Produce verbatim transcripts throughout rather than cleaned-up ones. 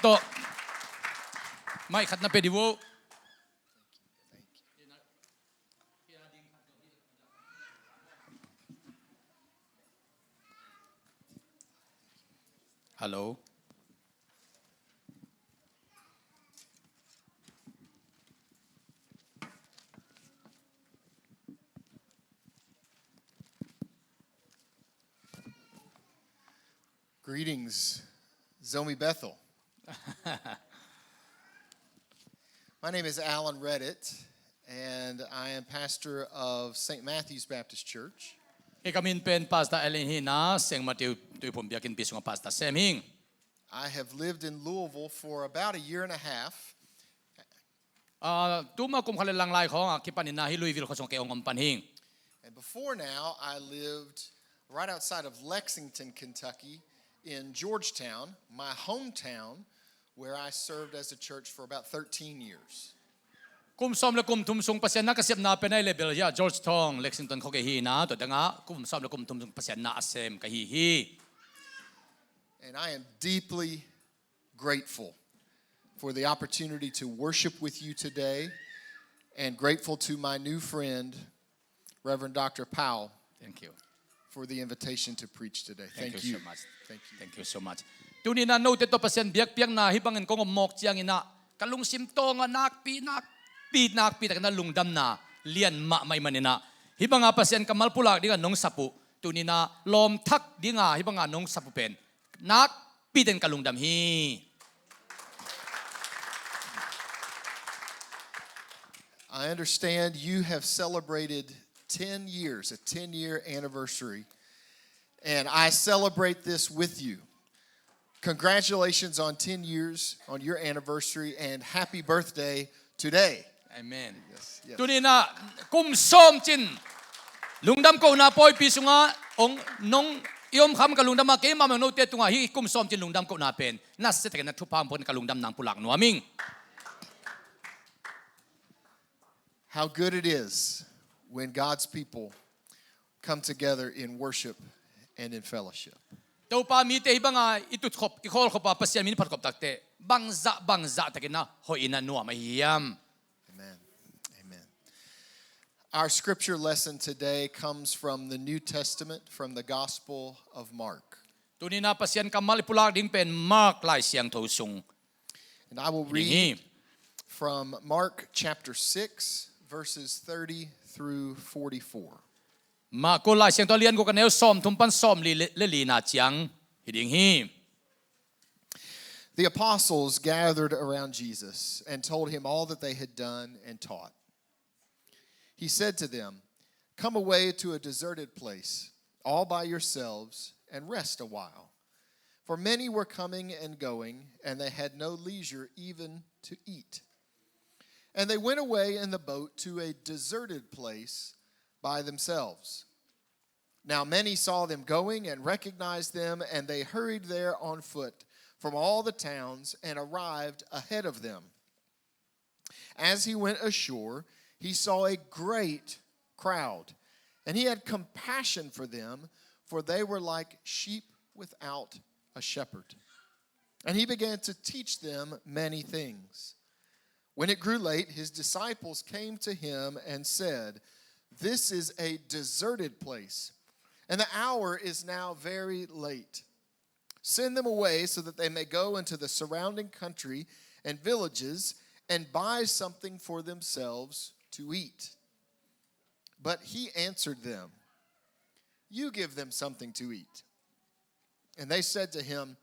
Tawh. Mic khat na pe dih vo. Hello. Greetings, Zomi Bethel. My name is Alan Redditt, and I am pastor of Saint Matthew's Baptist Church. Hih ka min pen Pastor Alan hi-in ah, Saint Matthew Tuiphum biakinnpi sungah pastor sem hi ing. I have lived in Louisville for about a year and a half. Ah, tuma kum khat le lang lai khawng a kipan in ah hih Louisville khua sungah kei hong om pan hi ing. And before now, I lived right outside of Lexington, Kentucky, in Georgetown, my hometown, where I served as a church for about thirteen years. Kum sawm le kum thum sung Pasian na ka sepna pen ahih leh bel hih ah Georgetown, Lexington khua gei hi-in ah, tua tengah kum sawm le kum thum sung Pasian na a sem ka hi hi. And I am deeply grateful for the opportunity to worship with you today, and grateful to my new friend, Reverend Doctor Powell, Thank you. for the invitation to preach today. Thank Thank you you. so much. Thank you. Thank you so much. Tuni-in ah note tawh Pasian biakpiakna hih bangin kong om mawk ciangin ah ka lungsim tawngah nakpi, nakpi, nakpi takin ah lungdamna lian mahmah ahih manin ah, hih bangah Pasian kammal pulak dingah nong sap uh, tuni-in ah lawm thak dingah hih bangah nong sap uh pen nakpi takin ka lungdam hi. I understand you have celebrated ten years, a ten-year anniversary, and I celebrate this with you. Congratulations on ten years, on your anniversary, and happy birthday today. Amen. Yes, yes. Tuni-in ah kum sawm cin lungdam kohna pawipi sungah hong nong i om kham ka lungdam a, keimah mah note tungah hih kum sawm cin lungdam kohna pen nasia takin na thupha hong pua in ka lungdam nang pulak nuam ing. How good it is when God's people come together in worship and in fellowship. Topa mite hih bangah i tutkhop, i khawlkhop a Pasian min i phatkhop takteh bangzah, bangzah takin ah hoih in ah nuam ahi hiam. Amen. Amen. Our scripture lesson today comes from the New Testament, from the Gospel of Mark. Tuni-in ah Pasian kammal i pulak ding pen Mark Lai Siangtho sung. And I will Hi ding hi. read from Mark chapter six, verses thirty through forty-four. Mark Lai Siangtho a lian guk, a neu sawmthum pan sawmli le, le lina ciang hi ding hi. The apostles gathered around Jesus and told him all that they had done and taught. He said to them, "Come away to a deserted place, all by yourselves, and rest a while." For many were coming and going, and they had no leisure even to eat. And they went away in the boat to a deserted place by themselves. Now many saw them going and recognized them, and they hurried there on foot from all the towns and arrived ahead of them. As he went ashore, he saw a great crowd, and he had compassion for them, for they were like sheep without a shepherd. And he began to teach them many things. When it grew late, his disciples came to him and said, "This is a deserted place, and the hour is now very late. Send them away so that they may go into the surrounding country and villages and buy something for themselves to eat." But he answered them, "You give them something to eat." And they said to him,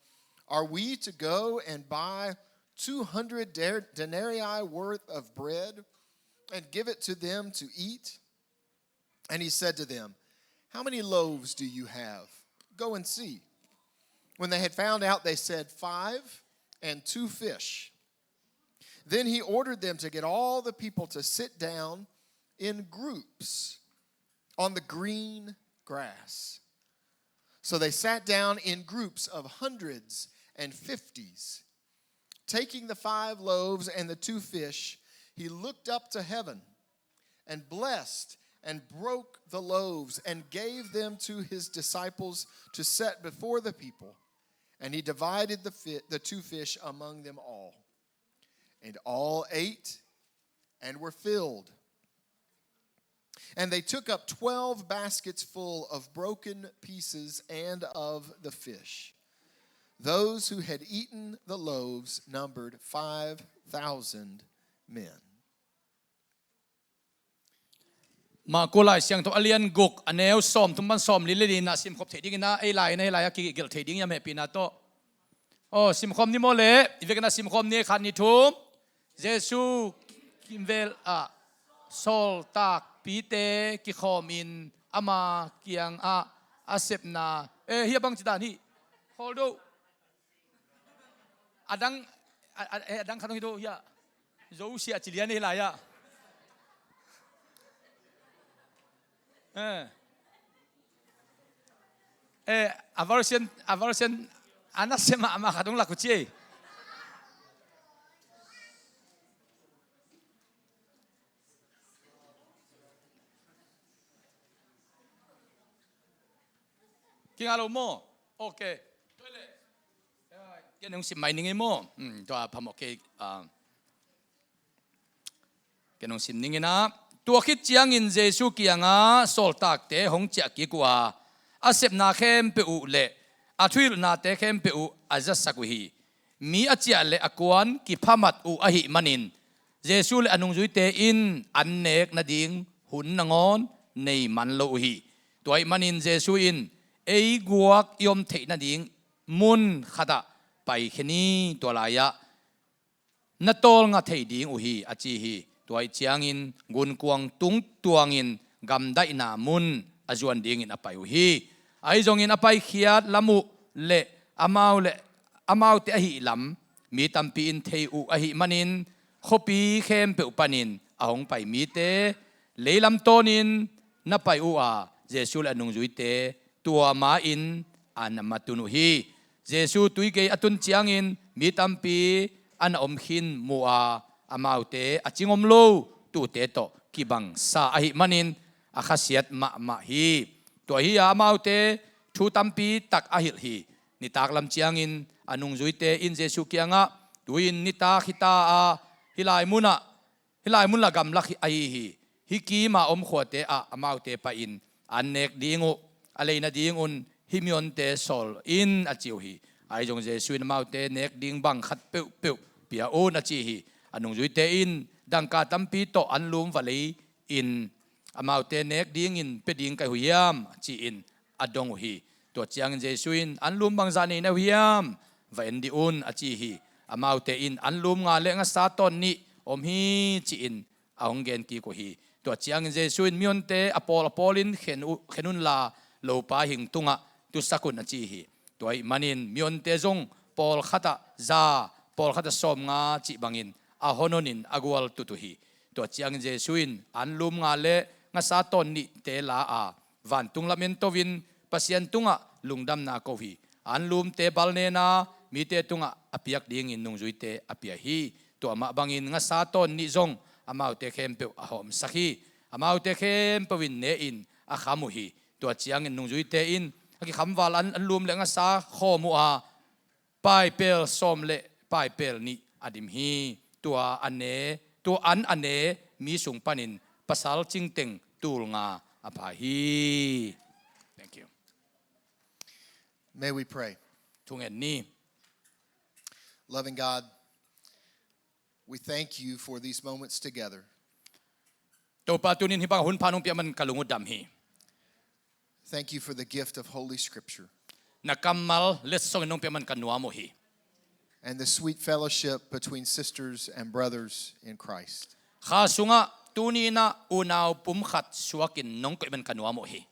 "Are we to go and buy two hundred der-, denarii worth of bread and give it to them to eat?" And he said to them, "How many loaves do you have? Go and see." When they had found out, they said, "Five and two fish." Then he ordered them to get all the people to sit down in groups on the green grass. So they sat down in groups of hundreds and fifties. Taking the five loaves and the two fish, he looked up to heaven and blessed and broke the loaves and gave them to his disciples to set before the people. And he divided the, fi- the two fish among them all. And all ate and were filled. And they took up twelve baskets full of broken pieces and of the fish. Those who had eaten the loaves numbered five thousand men. Marku Lai Siangtho a lian guk, a neu sawm thum pan sawm li le li na simkhop thei dingin a, ei lai na hi lai a kigelh thei ding hiam hehpihna tawh. Aw, simkhawm ni maw le, i vekin a simkhawm ni, khat, nih, thum. Jesu kimvel ah sawltakpite kikhawmin ama kiangah a sepna, eh, hia bang ci dan hi. Khawl do. A dang, a, a, eh, a dang khat hong hi do hia. Zosia ci lian hi lai ah. Eh. Eh, a version, a version, a na sem a, ama khat hong lak uh ci ei. Kinga lo maw? Ok. Ken hong sim mai ning ei maw? Hmm, tua phamawh kei, ah. Ken hong sim ning in a, tua khit ciangin Jesu kiangah sawltakte hong ciah kik uh a, a sepna khempeuh uh le a thuhilhnate khempeuh uh a zasak uh hi. Mi a ciah le a kuan kiphamat uh ahih manin Jesu le a nungzuite in an nek nading hun nangawn nei man lo uh hi. Tua ahih manin Jesu in, "Ei guak i om theih nading mun khatah paikhia ni, tua lai-ah na tawlnga thei ding uh hi," a ci hi. Tua ahih ciangin gunkuang tungtuangin gamdaihna mun a zuan dingin a pai uh hi. Ahi zongin a paikhiat lam uh le amau le amaute ahih lam mi tampi in thei uh ahih manin khuapi khempeuh panin a hong pai mite leilam tawnin na pai uh a, Jesu le a nungzuite tua ma-in a na matun uh hi. Jesu tuigei a tun ciangin mi tampi a na om khin mu a, amaute a cing om lo tuute tawh kibangsa ahih manin a khasiat mahmah hi. Tua hi a, amaute thu tampi tak a hilh hi. Nitak lam ciangin a nungzuite in Jesu kiangah, "Tu-in nitak hi ta a, hih lai munah, hih lai mun lah gamlak ahi hi. Hih kima om khuate ah amaute pai-in an nek ding uh, a lei nadingun hih mihonte sawl in," a ci uh hi. Ahi zong Jesu in amaute nek ding bang khat peuhpeuh pia un a ci hi. A nungzuite in, "Dangka tampi tawh anlum va lei in, amaute nek dingin pia ding ka hi uh hiam?" ci-in a dong uh hi. Tua ciangin Jesu in, "Anlum bangzah nei na uh hiam? Va en dih un," a ci hi. Amaute in, "Anlum nga le ngasa tawn nih om hi," ci-in a hong gen kik uh hi. Tua ciangin Jesu in mihonte a pawl a pawlin khen uh, khen unla, lopa hing tungah tusak un a ci hi. Tua ahih manin mihonte zong pawlkhatah za, pawlkhatah sawmnga cih bangin a hon honin a gual tut uh hi. Tua ciangin Jesu in anlum nga le ngasa tawn nihte la a, vantung lam en to-in Pasian tungah lungdamna ko hi. Anlumte balnena mite tungah a piak dingin nungzuite a pia hi. Tua mah bangin ngasa tawn nih zong amaute khempeuh a hawmsak hi. Amaute khempeuh in ne-in a kham uh hi. Tua ciangin nungzuite in a kikhamval an, anlum le ngasa khawm uh a, paipel sawm le paipel nih a dim hi. Tua a ne, tua an a ne mi sung panin pasal cingteng tul nga a pha hi. Thank you. May we pray. Thungen ni. Loving God, we thank you for these moments together. Topa, tunin hih bang hun pha nong piak man ka lung uh dam hi. Thank you for the gift of Holy Scripture. Na kammal letsong in nong piak man ka nuam uh hi. And the sweet fellowship between sisters and brothers in Christ. Kha sungah tuni-in ah unau pumkhat suakin nong koih man ka nuam uh hi.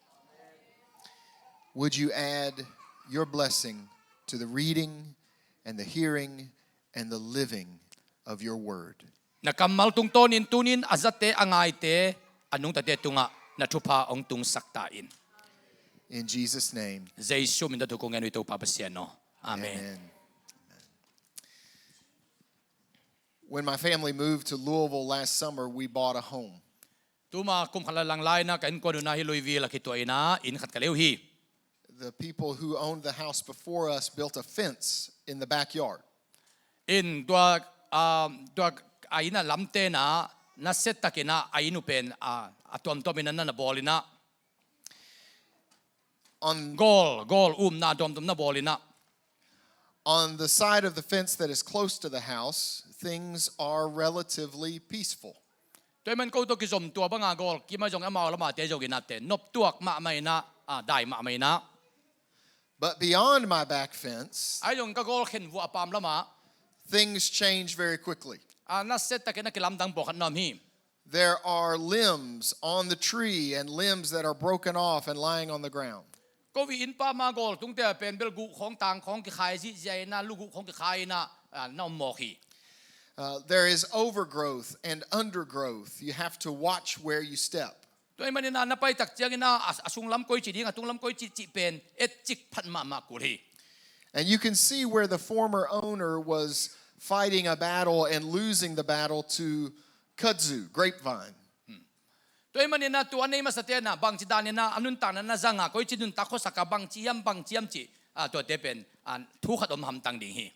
Would you add your blessing to the reading and the hearing and the living of your word? Na kammal tungtawnin tunin a zate, a ngaite, a nungtate tungah na thupha hong tungsak ta in. In Jesus' name. Jesu min tawh thu kong ngen uh hi, Topa Pasian aw. Amen. Amen. When my family moved to Louisville last summer, we bought a home. Tuma kum khat le lang lai-in ah ka innkuan uh in ah hih Louisville ah kituah in ah inn khat ka lei uh hi. The people who owned the house before us built a fence in the backyard. In tua, ah, tua a inn a lamte na, nasia takin a inn uh pen, ah, a tuamtuam in na na bawl in, On, goal, goal umna a tuamtuam na bawl in. On the side of the fence that is close to the house, things are relatively peaceful. Tua ahih man ko tawh kizom tua banga goal kim a zong amau lamate zong in a te noptuak mahmah in, ah, dai mahmah in. But beyond my back fence, Ahi zong ka goal khen vuah a pam lamah, things change very quickly. ah, nasia takin a kilamdang pawlkhat na om hi. There are limbs on the tree and limbs that are broken off and lying on the ground. Covid in pa ma goal tungte a pen bel guh khawng tang khawng kikhai zihziah in, luguh khawng kikhai in, ah, na om mawk hi. Uh, there is overgrowth and undergrowth. You have to watch where you step. Tua ahih man in na pai tak ciangin a, a sunglam koi ci ding, a tunglam koi ci, cih pen etcik phat mahmah kul hi. And you can see where the former owner was fighting a battle and losing the battle to kudzu, grapevine. Tua ahih man in tua a nei masate na bangci dan in a nuntakna na zang a, koi ci nuntak khuasak a, bangci hiam, bangci hiam cih, ah, tuate pen, ah, thu khat om hamtang ding hi.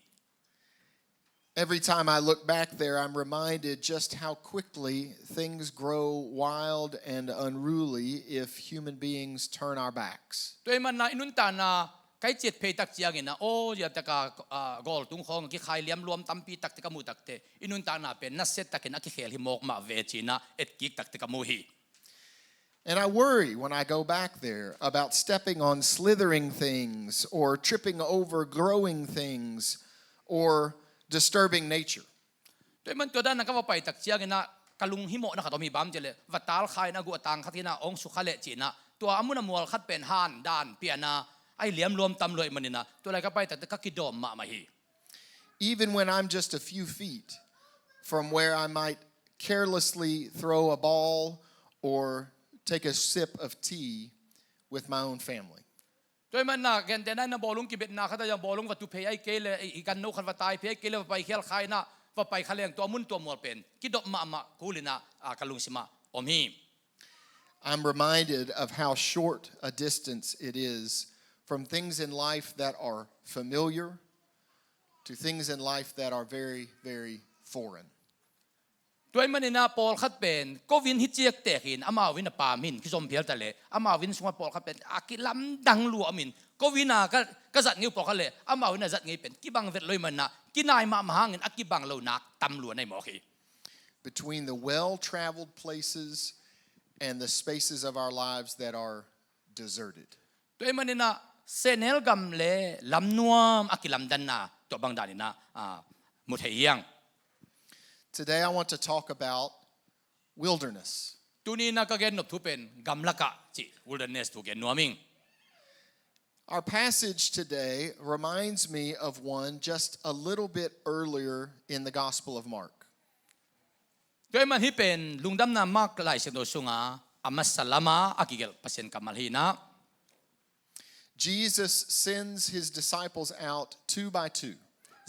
Every time I look back there, I'm reminded just how quickly things grow wild and unruly if human beings turn our backs. Tua ahih man in i nuntakna kai ciat phei tak ciangin a, aw, zia taka, ah, goal tung khawng kikhai liamluam tampi takte ka muh takte, i nuntakna pen nasia takin a kikhel hi mawk mah ve ci-in etkik takte ka mu hi. And I worry when I go back there about stepping on slithering things or tripping over growing things or disturbing nature. Tua ahih man tua dan a ka va pai tak ciangin a ka lunghimawhna khat om hi, bang hiam cih leh va tal kha in a guh a tang khat hi in a hong sukha leh ci-in a, tua a mun a mual khat pen han dan pian a, a hi liamluam tam lua ahih man in a, tua lai ka pai takte ka kidawm mahmah hi. Even when I'm just a few feet from where I might carelessly throw a ball or take a sip of tea with my own family. Tua ahih man in a, gentehna in a bawlung kibetna khat a, bawlung va tu phei ahih kei leh, i ganno khat va tai phei ahih kei leh, va pai khial kha in a, va pai kha leng tua mun tua mual pen kidawm mahmah kul in a, ah, ka lungsim ah om hi. I'm reminded of how short a distance it is from things in life that are familiar to things in life that are very, very foreign. Tua ahih man in a pawlkhat pen ko inn hi ciaktek in amau inn a pam in kizom phial ta leh, amau inn sungah pawlkhat pen a kilamdang lua om in, ko inn a ka, ka zat ngei uh pawlkhat leh amau inn a zat ngei pen kibang vet lo ahih man in a, kinai mahmah hangin a kibang lo nak tam lua na hi mawk hi. Between the well-traveled places and the spaces of our lives that are deserted. Tua ahih man in a sehnel gam leh lamnuam a kilamdanna tua bang dan in a, ah, mu thei hi hang. Today I want to talk about wilderness. Tuni in a ka gen nop thu pen gamlak ah cih, wilderness thu gen nuam ing. Our passage today reminds me of one just a little bit earlier in the Gospel of Mark. Tua ahih man hih pen Lungdamna Mark Lai Siangtho sungah a masa lamah a kigelh Pasian kammal hi in a. Jesus sends his disciples out two by two.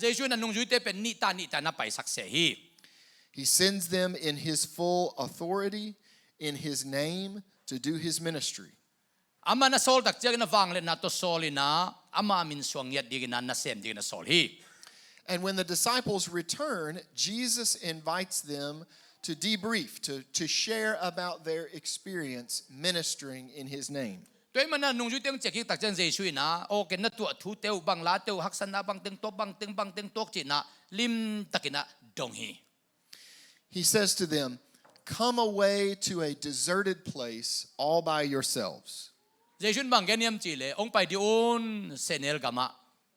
Jesu in a nungzuite pen nih ta nih ta in a paisak se hi. He sends them in his full authority, in his name, to do his ministry. Amah na sawl tak ciangin a vangliatna tawh sawl in a, ama min suang ngiat dingin a, nasem dingin a sawl hi. And when the disciples return, Jesus invites them to debrief, to, to share about their experience ministering in his name. Tua ahih man in a nungzuite hong ciah kik tak ciang Jesu in a, aw, ken na tuah thute uh, bang late uh, haksatna bang teng tuak, bang teng, bang teng tuak ci-in a limtakin a dong hi. He says to them, "Come away to a deserted place all by yourselves." Jesu in bang gen hiam cih leh, hong pai dih un, sehnel gamah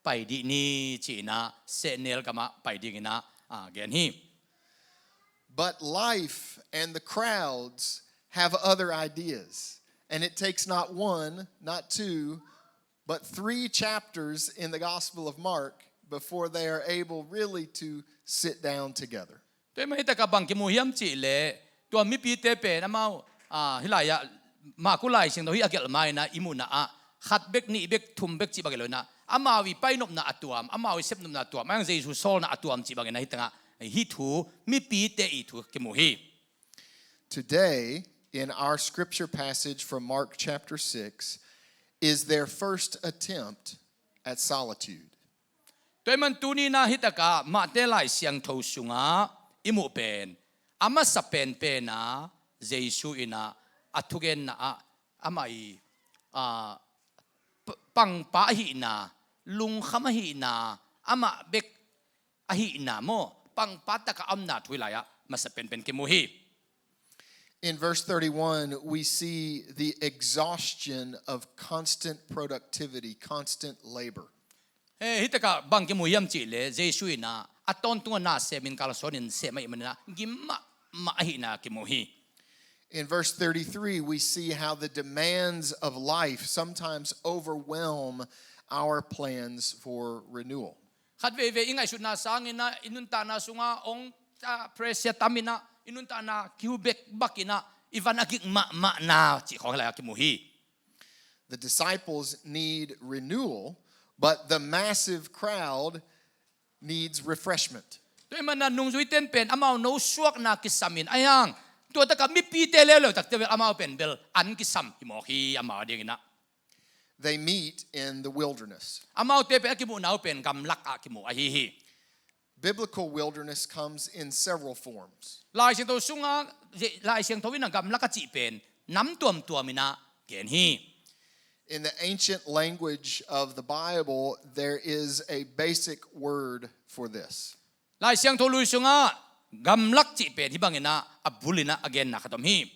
pai dih ni ci-in a, sehnel gamah pai dingin a, ah, gen hi. But life and the crowds have other ideas, and it takes not one, not two, but three chapters in the Gospel of Mark before they are able really to sit down together. Tua ahih man hih takah bang kimu hiam cih leh, tua mipite pen amau, ah, hih lai-ah Marku Lai Siangtho hih a gelh ma-in a i muhna ah khat bek, nih bek, thum bek cih bang hi lo-in a, amau i painopna a tuam, amau i sepnopna a tuam, ahih hang Jesu sawlna a tuam cih bangin a hih tangah hih thu, mipite i thu kimu hi. Today, in our scripture passage from Mark chapter six, is their first attempt at solitude. Tua ahih man tuni-in ah hitakah Mate Lai Siangtho sungah i muh pen a masa penpen ah Jesu in ah a thugenna ah amah i, ah, p-, pangpa ahihna, lungkham ahihna, amah bek ahihna maw, pangpa takah a omna thu hih lai-ah masa penpen kimu hi. In verse thirty-one, we see the exhaustion of constant productivity, constant labor. He, hitakah bang kimu hiam cihleh, Jesu in ah a tawntung ah na semin kalsuanin sem ahih manin ah gim mahmah ahihna kimu hi. In verse thirty-three, we see how the demands of life sometimes overwhelm our plans for renewal. Khat veivei i ngaihsutna sangin ah i nuntakna sungah hong, ah, pressure tamin ah i nuntakna kihu bekbak in ah i van a gik mahmahna cih khawng hih lai-ah kimu hi. The disciples need renewal, but the massive crowd needs refreshment. Tua ahih manin ah nungzuite'n pen amau nosuakna kisamin a hiang, tua takah mipite leuleu takte bel amau pen bel an kisam hi mawk hi amau adingin ah. They meet in the wilderness. Amaute pen a kimuhna uh pen gamlak ah kimu ahi hi. Biblical wilderness comes in several forms. Lai Siangtho sungah, Lai Siangtho in ah gamlak a cih pen nam tuamtuam in ah gen hi. In the ancient language of the Bible, there is a basic word for this. Lai Siangtho lui sungah gamlak cih pen hih bangin ah a bul in ah a genna khat om hi.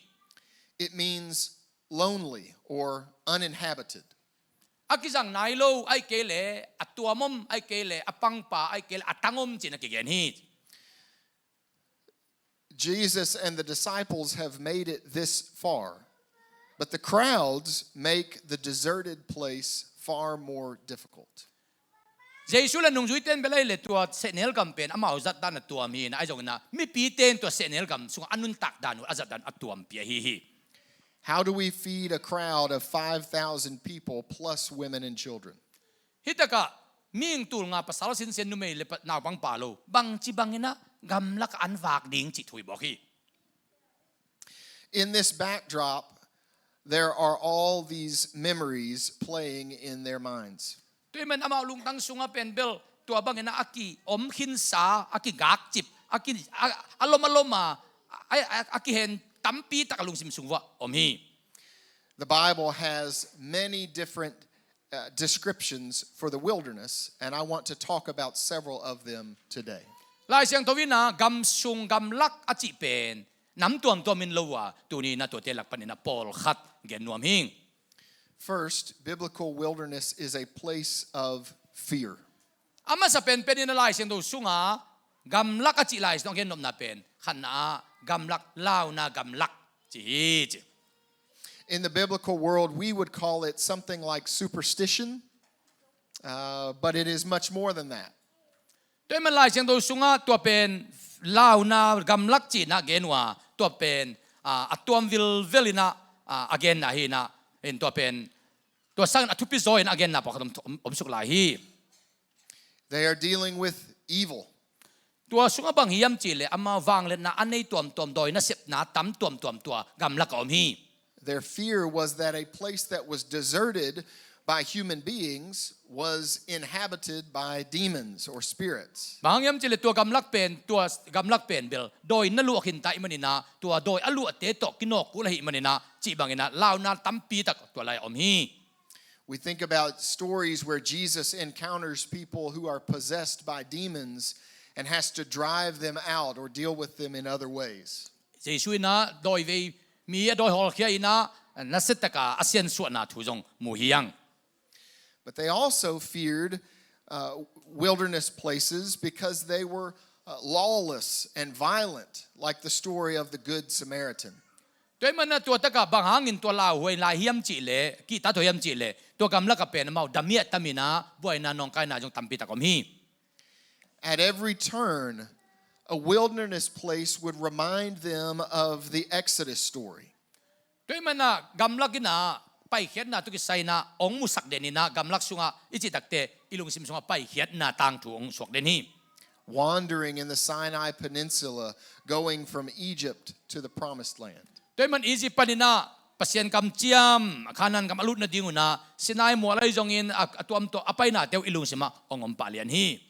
It means lonely or uninhabited. A kizang nai lo ahih kei leh, a tuam om ahih kei leh, a pangpa ahih kei leh, a tang om ci-in a kigen hi. Jesus and the disciples have made it this far, but the crowds make the deserted place far more difficult. Jesu le nungzuite'n bel ahih leh tua sehnel gam pen amau zatdan a tuam hi in ah, ahi zongin ah mipite'n tua sehnel gam sungah a nuntak dan uh a zatdan a tuampi ahi hi. How do we feed a crowd of five thousand people plus women and children? Hitakah mihing tul nga, pasal sinsen, numei le pa-, naupang pha lo, bangci bangin ah gamlak ah an vak ding cih thu hi bawk hi. In this backdrop, there are all these memories playing in their minds. Tua ahih man amau lungtang sungah pen bel tua bangin ah a kiom khinsa, a kigakcip, a ki, a, a lom a lom a, a, a, a kihen tampi tak a lungsim sung uah om hi. The Bible has many different, uh, descriptions for the wilderness, and I want to talk about several of them today. Lai Siangtho in ah gam sung gamlak a cih pen nam tuamtuam in lo a, tuni in ah tuate lak panin ah pawlkhat gen nuam hing. First, biblical wilderness is a place of fear. A masa penpen in ah Lai Siangtho sungah gamlak a cih Lai Siangtho a gen nopna pen khatna ah gamlak, launa gamlak ci hi ci. In the biblical world, we would call it something like superstition, uh, but it is much more than that. Tua ahih man Lai Siangtho sungah tua pen launa gamlak ci-in ah gen uh a, tua pen, ah, a tuam vilvel in ah, ah, a genna hi in ah, in tua pen, tua sangin a thupi zaw in a genna pawlkhat om, om, om suk lai hi. They are dealing with evil. Tua sungah bang hiam cihleh amau vangliatna a nei tuamtuam, dawi nasepna tam tuamtuam tua gamlak ah om hi. Their fear was that a place that was deserted by human beings was inhabited by demons or spirits. Bang hang hiam cihleh tua gamlak pen, tua gamlak pen bel dawi na luah khin ta ahih manin ah, tua dawi a luahte tawh kinawk kul ahih manin ah, cih bangin ah launa tampi tak tua lai ah om hi. We think about stories where Jesus encounters people who are possessed by demons and has to drive them out or deal with them in other ways. Jesu in ah dawi vei mi a dawi hawlkhia in ah nasia takin a siansuahna thu zong mu hi hang. But they also feared, uh, wilderness places because they were, uh, lawless and violent, like the story of the Good Samaritan. Tua ahih man ah tua takah bang hangin tua lauhuai lai hiam cihleh, kihta thuah hiam cihleh, tua gamlak ah pen amau damiah tam in ah buaina nawngkaina zong tampi tak om hi. At every turn, a wilderness place would remind them of the Exodus story. Tua ahih man ah gamlak in ah paikhiatna tawh kisai in ah hong musak den in ah, gamlak sungah i cih takteh i lungsim sungah paikhiatna tangthu hong suak den hi. Wandering in the Sinai Peninsula, going from Egypt to the Promised Land. Tua ahih man Egypt panin ah Pasian kamciam, Kanaan gam a lut nading un ah Sinai mual ahi zongin a, a tuamtuam a painate uh i lungsimah hong om pah lian hi.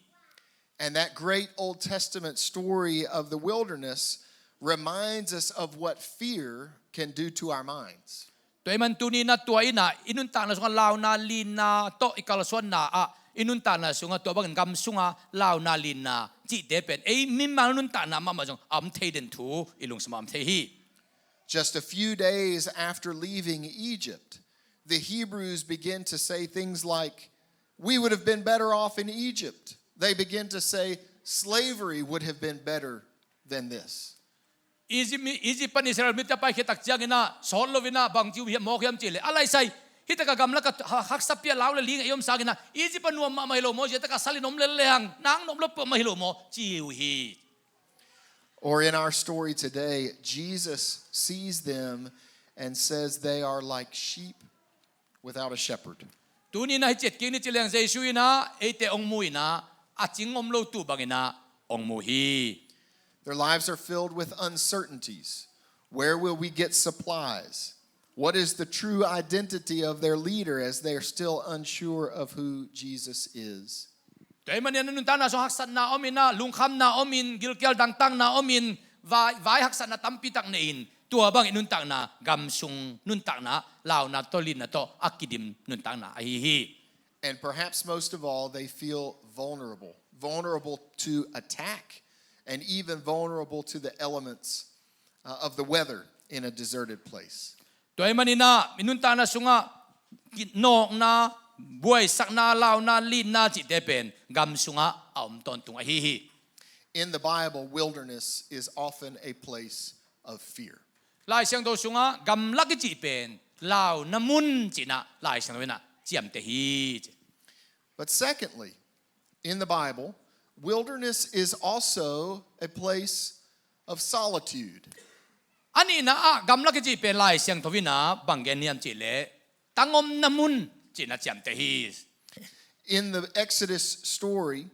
And that great Old Testament story of the wilderness reminds us of what fear can do to our minds. Tua ahih manin tuni-in ah tua in ah i nuntakna sungah launa linna tawh i kalsuanna ah i nuntakna sungah tua bangin gam sungah launa linna cihte pen ei mimal nuntakna mahmah zong a om thei den thu i lungsimah om thei hi. Just a few days after leaving Egypt, the Hebrews begin to say things like, "We would have been better off in Egypt." They begin to say, "Slavery would have been better than this." Egypt mi, Egypt pan Israel mite a paikhia tak ciangin ah sawt loin ah bangci uh hiam mawk hiam cih leh a laisai hih takah gamlak ah ha-, haksa pia lau le ling ei om sangin ah Egypt ah nuam mahmah hi lo maw, hih takah salin om lel lehang nang nop lo peuhmah hi lo maw ci uh hi. Or in our story today, Jesus sees them and says they are like sheep without a shepherd. Tuni-in ah hih ciat kik ni ci leng Jesu in ah eite hong mu in ah a cing om lo tu bangin ah hong mu hi. Their lives are filled with uncertainties. Where will we get supplies? What is the true identity of their leader as they are still unsure of who Jesus is? Tua ahih manin a nuntakna sung haksatna om in ah, lungkhamna om in, gilkial dangtakna om in, vai, vai haksatna tampi tak nei in, tua bang i nuntakna gam sung nuntakna launa tawh linna tawh a kidim nuntakna ahi hi. And perhaps most of all, they feel vulnerable, vulnerable to attack, and even vulnerable to the elements uh, of the weather in a deserted place. Tua ahih manin ah i nuntakna sungah ki-, nawkna, buaisakna, launa, linna cihte pen gam sungah a om tawntung ahi hi. In the Bible, wilderness is often a place of fear. Lai Siangtho sungah gamlak i cih pen launa mun ci-in ah Lai Siangtho in ah ciamteh hi ci. But secondly, in the Bible, wilderness is also a place of solitude. A nihna ah gamlak i cih pen Lai Siangtho in ah bang gen hiam cih leh tangomna mun ci-in ah ciamteh hi. In the Exodus story,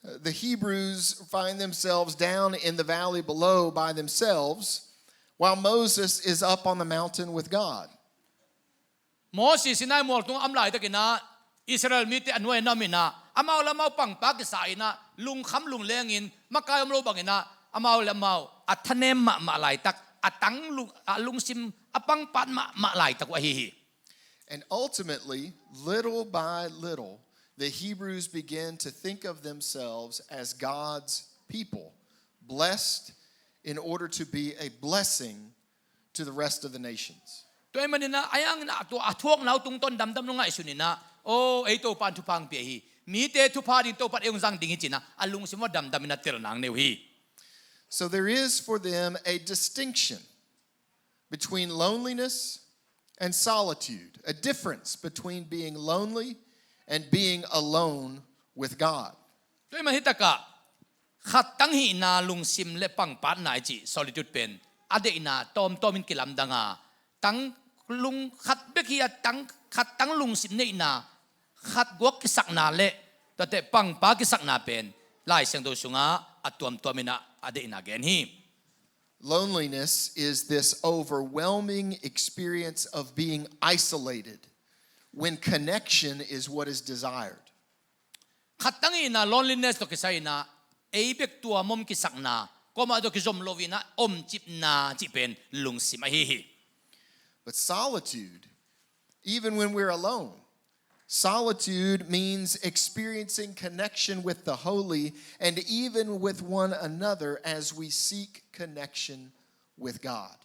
uh, the Hebrews find themselves down in the valley below by themselves, while Moses is up on the mountain with God. Moses Sinai mual tungah a om laitakin ah Israel mite a nuai-ah a om in ah amau le amau pangpa kisa in ah lungkham lunglengin makai om lo bangin ah amau le amau a thanem mahmah laitak, a tang lu-, a lungsim a pangpat mahmah laitak uh ahi hi. And ultimately, little by little, the Hebrews begin to think of themselves as God's people, blessed in order to be a blessing to the rest of the nations. Tua ahih manin ah a yang in ah tua a thuakna uh tungtawn damdam lo ngaihsun in ah, aw ei Topa in thupha hong pia hi, mite thupha ding Topa in ei hong zang ding hi ci-in ah a lungsim uh a damdam in ah telna hong nei uh hi. So there is for them a distinction between loneliness and solitude, a difference between being lonely and being alone with God. Tua ahih manin hih takah khattang hihna lungsim le pangpatna i cih solitude pen a deihna tawmtawm in kilamdang a, tang lung khat bek hi a, tang khattang lungsim neihna, khat guak kisakna le tuate pangpa kisakna pen Lai Siangtho sungah a tuamtuam in ah a deihna gen hi. Loneliness is this overwhelming experience of being isolated when connection is what is desired. Khattang hihna loneliness tawh kisai in ah ei bek tuam om kisakna, kuamah tawh kizom lo in ah omcipna cih pen lungsim ahi hi. But solitude, even when we're alone, solitude means experiencing connection with the holy and even with one another as we seek connection with God.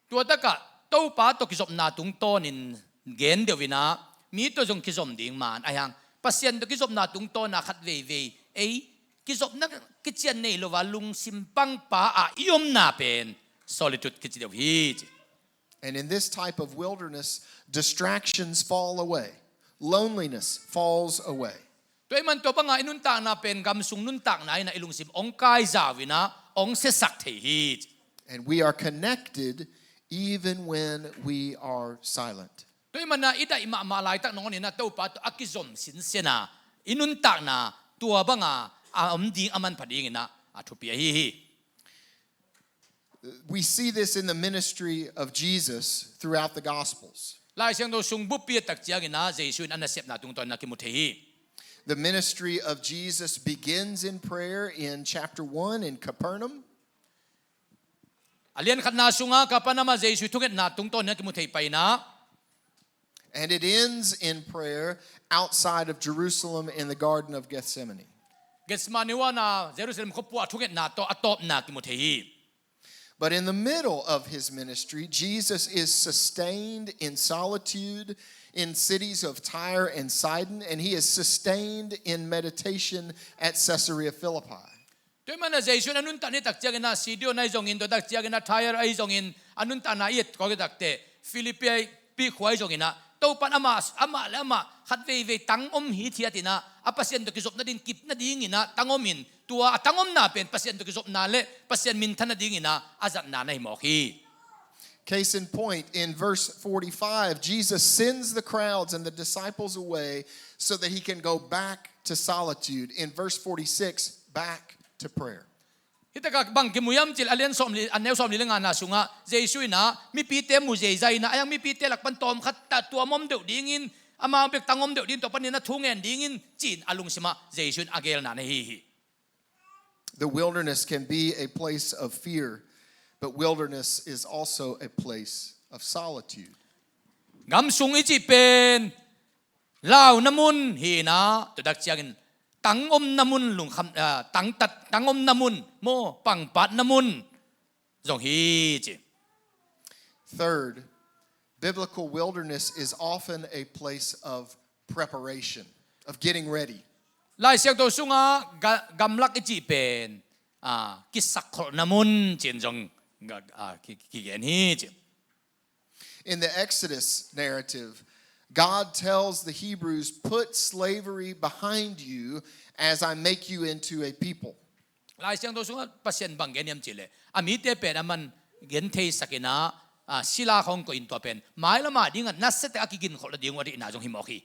Tua takah Topa tawh kizopna tungtawnin gen deuh in ah mi tawh zong kizom ding man ahi hang, Pasian tawh kizopna tungtawn a khat veivei ei kizopna kician nei lo a lungsim pangpa ah i omna pen solitude kici deuh hi ci. And in this type of wilderness, distractions fall away. Loneliness falls away. Tua ahih manin tua banga i nuntakna pen gamsung nuntakna in ah i lungsim hong kaizau in ah hong siasak thei hi. And we are connected even when we are silent. Tua ahih manin ah i daih mahmah laitak nangawn in ah Topa tawh a kizom sinsen a i nuntakna tua banga a om ding a manpha dingin ah a thupi ahi hi. We see this in the ministry of Jesus throughout the Gospels. Lai Siangtho sung buppi a tak ciangin ah Jesu in a nasepna tungtawn in ah kimu thei hi. The ministry of Jesus begins in prayer in chapter one in Capernaum. A lian khatna sungah Kapernaum ah Jesu i thungetna tungtawn in ah kimu thei pai in ah. And it ends in prayer outside of Jerusalem in the Garden of Gethsemane. Gethsemane huan ah Jerusalem khuapua thungetna tawh a tawpna kimu thei hi. But in the middle of his ministry, Jesus is sustained in solitude in cities of Tyre and Sidon, and he is sustained in meditation at Caesarea Philippi. Tua ahih manin ah Jesu in a nuntakna i et tak ciangin ah Sidon ahi zongin, tua tak ciangin ah Tyre ahi zongin, a nuntakna i et kawk i et tak teh Philippi khua ahi zongin ah Topa in amah, amah le amah khat veivei tang om hithiat in ah, a Pasian tawh kizopna ding kip nadingin ah tang om in, tua a tang omna pen Pasian tawh kizopna le Pasian minthan nadingin ah a zatna na hi mawk hi. Case in point, in verse forty-five, Jesus sends the crowds and the disciples away so that he can go back to solitude. In verse forty-six, back to prayer. Hih takah bang kimu hiam cih leh a lian sawmli, a neu sawmli le ngana sungah Jesu in ah mipite mu zeizai in ah, a hiang mipite lak pan tawmkhat tah tuam om deuh dingin, amau bek tang om deuh dingin, tua panin a thu ngen dingin ci-in a lungsimah Jesu in a gelna na hi hi. The wilderness can be a place of fear, but wilderness is also a place of solitude. Gam sung i cih pen launa mun hi in ah, tua tak ciangin tang omna mun lungkham, ah, tangtat, tang omna mun maw, pangpatna mun zong hi ci. Third, biblical wilderness is often a place of preparation, of getting ready. Lai Siangtho sungah ga-, gamlak i cih pen, ah, kisakkholhna mun ci-in zong ga-, ah, ki-, kigen hi ci. In the Exodus narrative, God tells the Hebrews, "Put slavery behind you as I make you into a people." Lai Siangtho sungah Pasian bang gen hiam cih leh a mite pen aman gentheisak in ah, ah, sila khawng koih in tua pen mailam a dingah nasiatak a kiginkhol nading uh a deihna zong hi mawk hi.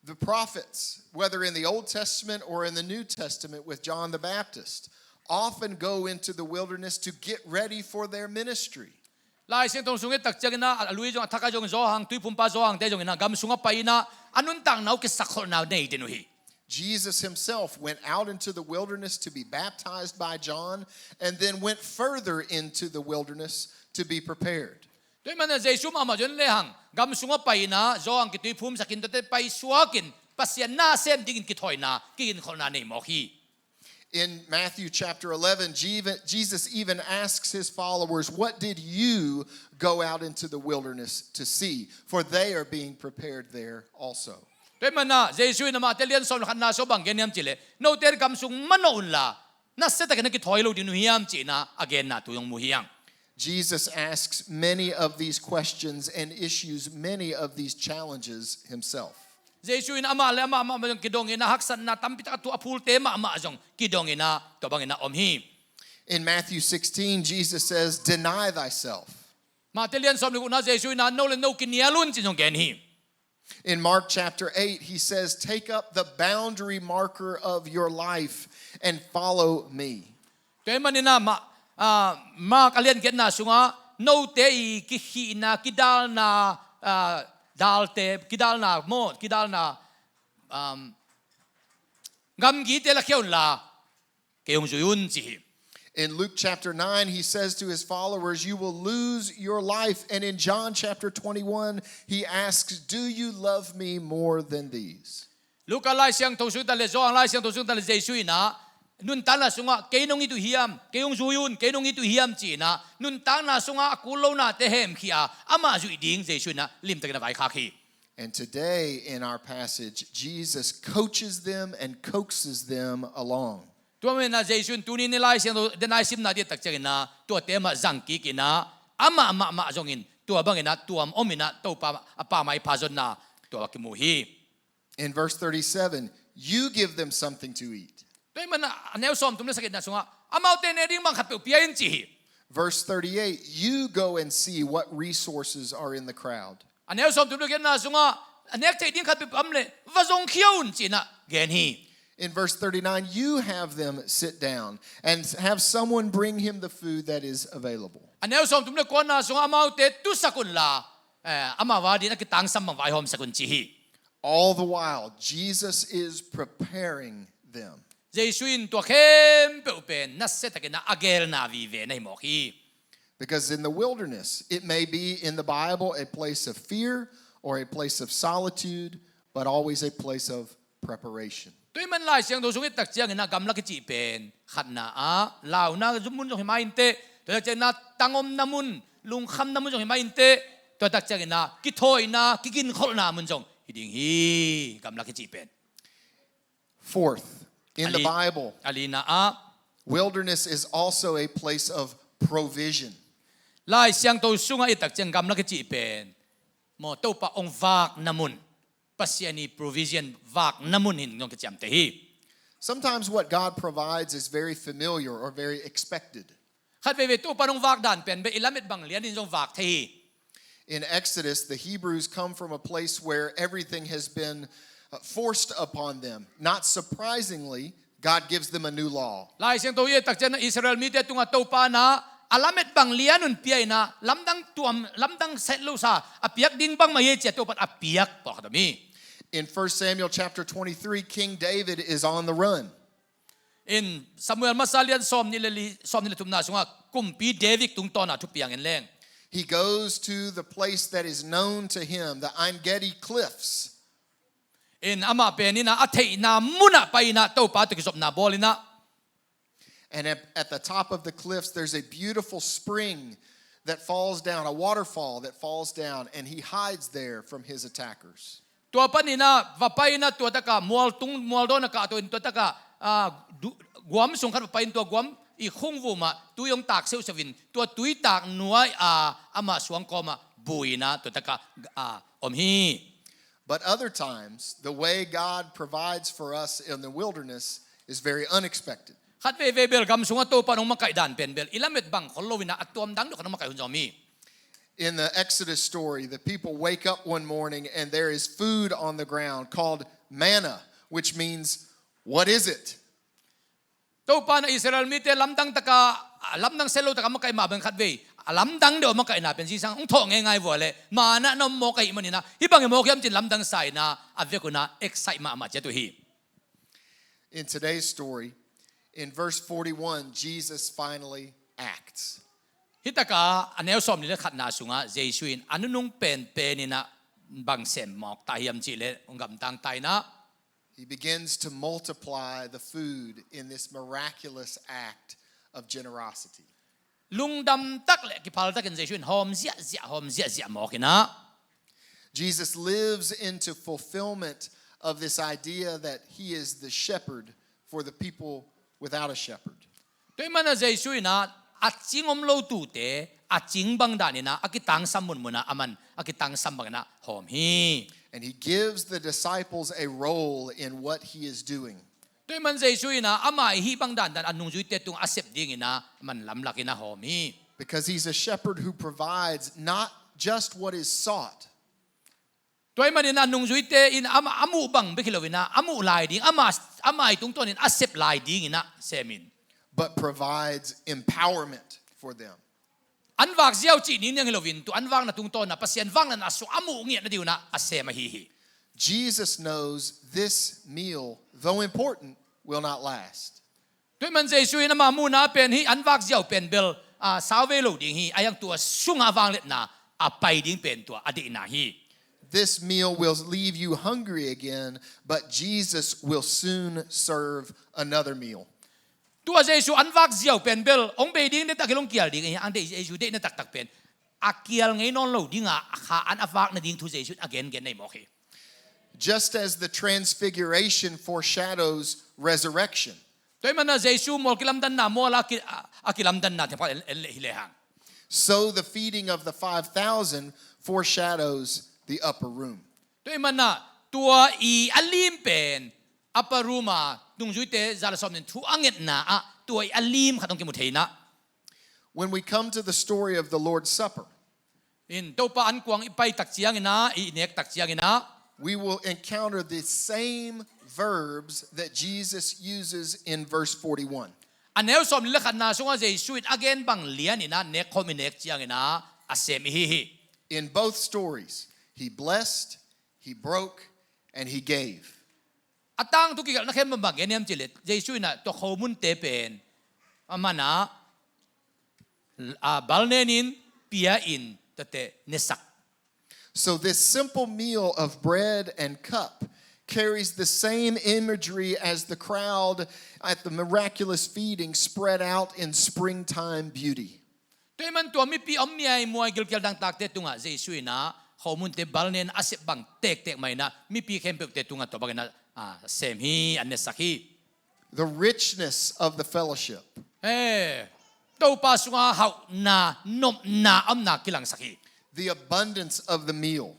The prophets, whether in the Old Testament or in the New Testament with John the Baptist, often go into the wilderness to get ready for their ministry. Lai Siangtho sung i et tak ciangin ah a lui zong a thak ah zong Johan, tuiphumpa Johan te zongin ah gam sungah pai in ah a nuntakna uh kisakkholhna nei den uh hi. Jesus himself went out into the wilderness to be baptized by John and then went further into the wilderness to be prepared. Tua ahih manin ah Jesu mahmah zong lehang gam sungah pai in ah Johan kituiphumsak in, tuate paisuak in Pasian na sem dingin kithawina, kiginkholhna nei mawk hi. In Matthew chapter eleven, Jev-, Jesus even asks his followers, "What did you go out into the wilderness to see?" For they are being prepared there also. Tua ahih manin ah Jesu in amahte lian sawm le khatna sungah bang gen hiam cih leh, "Note gam sung manawh unla, nasiatakin na kithawi lo ding uh hiam?" ci-in ah a genna tu zong mu hi hang. Jesus asks many of these questions and issues many of these challenges himself. Jesu in amah le amah, amah, amah zong kidong in ah haksatna tampi tak a tu a phulte mahmah zong kidong in ah tua bangin ah om hi. In Matthew sixteen, Jesus says, "Deny thyself." Matthai lian sawm le gukna Jesu in ah no le no kinial un ci-in zong gen hi. In Mark chapter eight, he says, "Take up the boundary marker of your life and follow me." Tua ahih manin ah, ma-, ah, Mark a lian giatna sungah note i kikhihna, kidalna, ah, dalte, kidalna maw, kidalna, um, gamgite lakhia unla, kei hong zui un ci hi. In Luke chapter nine, he says to his followers, "You will lose your life." And in John chapter twenty-one, he asks, "Do you love me more than these?" Luka Lai Siangtho sung ta le, Johan Lai Siangtho sung ta le, Jesu in ah nuntakna sungah, "Kei nong it uh hiam? Kei hong zui un, kei nong it uh hiam?" ci-in ah nuntakna sungah a kul lonate hemkhia a, amah zuih ding Jesu in ah limtakin a vaikhak hi. And today in our passage, Jesus coaches them and coaxes them along. Tua manin ah Jesu in tuni-in i Lai Siangtho, den a i simna diak tak ciangin ah tuate mah zang kik in ah, amah mahmah zongin tua bangin ah tuam om in ah Topa a pammaih pha zonna tua a kimu hi. In verse thirty-seven, "You give them something to eat." Tua ahih manin ah a neu sawmthum le sagihna sungah, "Amaute nek ding bang khatpeuh pia in," ci hi. Verse thirty-eight, "You go and see what resources are in the crowd." A neu sawmthum le giatna sungah, "A nek theih ding khatpeuh om leh va zongkhia un," ci-in ah gen hi. In verse thirty-nine, you have them sit down and have someone bring him the food that is available. A neu sawmthum le kuana sungah amaute tusak unla, eh, amau adingin a kitangsam bang vaihawmsak un ci hi. All the while, Jesus is preparing them. Jesu in tua khempeuh pen nasiatakin a gelna vive na hi mawk hi. Because in the wilderness, it may be in the Bible a place of fear or a place of solitude, but always a place of preparation. Tua ahih man Lai Siangtho sung i et tak ciangin a gamlak i cih pen khatna ah launa mun zong hi mah inteh, tua tak ciangin a tangomna mun, lungkhamna mun zong hi mah inteh, tua tak ciangin a kithawina, kiginkholhna mun zong hi ding hi, gamlak i cih pen. Fourth, in the Bible, a lina ah, wilderness is also a place of provision. Lai Siangtho sungah i et tak ciang gamlak i cih pen maw, Topa hong vakna mun, Pasian i provision vakna mun hi-in zong kiciamteh hi. Sometimes what God provides is very familiar or very expected. Khatveivei Topa in hong vak dan pen bel i lamet bang lianin zong vak thei hi. In Exodus, the Hebrews come from a place where everything has been uh, forced upon them. Not surprisingly, God gives them a new law. Lai Siangtho i et tak ciang Israel mite tungah Topa in a lamet bang lian un pia in a, lamdang tuam, lamdang set lo sa a piak ding bangmah hi ci-a Topa in a piak pawlkhat om hi. In First Samuel chapter twenty-three, King David is on the run. In Samuel masa lian sawmnih le li, sawmnih le thumna sungah Kumpi David tungtawna thupiang en leng, He goes to the place that is known to him, the Ein Gedi cliffs. In amah pen in a, a theihna munah pai in a, Topa tawh kizopna bawl in a. And at, at the top of the cliffs, there's a beautiful spring that falls down, a waterfall that falls down, and he hides there from his attackers. Tua panin a va pai in a, tua takah mual tung, mual dawn a kahto in, tua takah, ah, du-, guam sung khat va pai in, tua guam i khungvum ah tui hong tak seuhseuh in, tua tui tak nuai-a amah suang kawmah bui in a, tua takah, ah, om hi. But other times, the way God provides for us in the wilderness is very unexpected. Khatveivei bel gam sungah Topa in hong makaih dan pen bel i lamet bang khol lo in a, a tuamdang deuh khat hong makaih hun zong om hi. In the Exodus story, the people wake up one morning and there is food on the ground called manna, which means, "What is it?" Topa in a Israel mite lamdang takah, lamdang set lo takah makaih mah bang khatvei, a lamdang deuh a makaihna pen zingsang hong thawh ngeingai vua leh, manna na om mawk ahih manin a, hih bang hi mawk hiam ci-in lamdang sa in a, a vekun a excite mahmah ciat uh hi. In today's story, in verse forty-one, Jesus finally acts. Hih takah a neu sawmnih le khatna sungah Jesu in a nunung penpen in a bang sem mawk ta hiam cih leh, hong gamtang ta in a, He begins to multiply the food in this miraculous act of generosity. Lungdam tak le kiphal takin Jesu in hawm ziahziah, hawm ziahziah mawk in a. Jesus lives into fulfillment of this idea that he is the shepherd for the people without a shepherd. Tua ahih manin a Jesu in a, a cing om lo tute a cing bang dan in a, a kitangsam munmun ah aman a kitangsam bang in a hawm hi. And he gives the disciples a role in what he is doing. Tua ahih manin Jesu in a, ama i hih bang dandan a nungzuite tungah a sep ding in a, aman lamlak in a hawm hi. Because he's a shepherd who provides not just what is sought, Tua ahih manin a nungzuite in ama a muh bang bek hi lo in a, a muh lai ding, ama, ama i tungtawn in a sep lai ding in a sem in, but provides empowerment for them. An vak ziau cih ningniang hi lo in, tua an vakna tungtawn a Pasian vakna na sung a muh ngiat nading un a sem ahi hi. Jesus knows this meal, though important, will not last. Tua ahih manin Jesu in ama muhna pen hih an vak ziau pen bel, ah, sau vei lo ding hi, ahi hang tua sungah vangliatna a pai ding pen tua a deihna hi. This meal will leave you hungry again, but Jesus will soon serve another meal. Tua Jesu an vak ziau pen bel hong bei ding taktak hi lo, hong kial ding hi, a deih, Jesu deihna taktak pen a kial ngei nawn lo ding a, a kha an a vak nading thu Jesu in a gengen na hi mawk hi. Just as the transfiguration foreshadows resurrection, Tua ahih manin a Jesu mual kilamdanna, mual a ki, a, a kilamdanna themkhat en, en leh hi lehang, so the feeding of the five thousand foreshadows the upper room. Tua ahih manin a tua i a lim pen upper room a nungzuite za le sawmnih thu a ngetna ah tua i a lim khat hong kimu thei in a. When we come to the story of the Lord's Supper, In Topa ankuang i pai tak ciangin a, i nek tak ciangin a, we will encounter the same verbs that Jesus uses in verse forty-one. A neu sawm le khatna sungah Jesu in a gen bang lianin ah nekkhawm i nek ciangin ah a sem i hi hi. In both stories, he blessed, he broke, and he gave. A tangthu kigelhna khempeuh bang gen hiam cihleh Jesu in ah tua khomunte pen aman ah a, balnenin, pia-in, tuate nesak. So this simple meal of bread and cup carries the same imagery as the crowd at the miraculous feeding spread out in springtime beauty. Tua ahih man tua mipi om miaimuai gilkial dangtakte tungah Jesu in ah khomunte balnen a sep bang tektek mah in ah mipi khempeuhte tungah tua bangin ah, ah, sem hi, an nesak hi. The richness of the fellowship. He, Topa sungah hauhna, nopna, omna kilangsak hi. The abundance of the meal.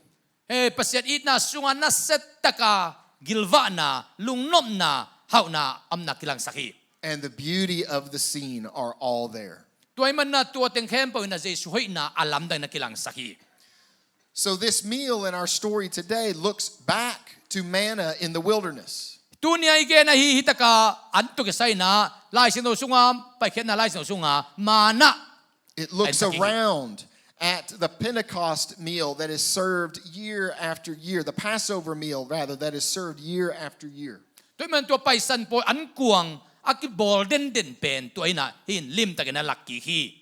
He, Pasian itna sungah nasia taka gilvahna, lungnopna, hauhna, omna kilangsak hi. And the beauty of the scene are all there. Tua ahih man ah tua teng khempeuh in ah Jesu hoihna a lamdang in ah kilangsak hi. So this meal in our story today looks back to manna in the wilderness. Tuni a i gen ahi hi taka an tawh kisai in ah Lai Siangtho sungah, Paikhiatna Lai Siangtho sungah manna. It looks around at the Pentecost meal that is served year after year, the Passover meal, rather, that is served year after year. Tua ahih man tua Paisan Pawi ankuang a kibawl denden pen tua in ah hih in limtakin a lak kik hi.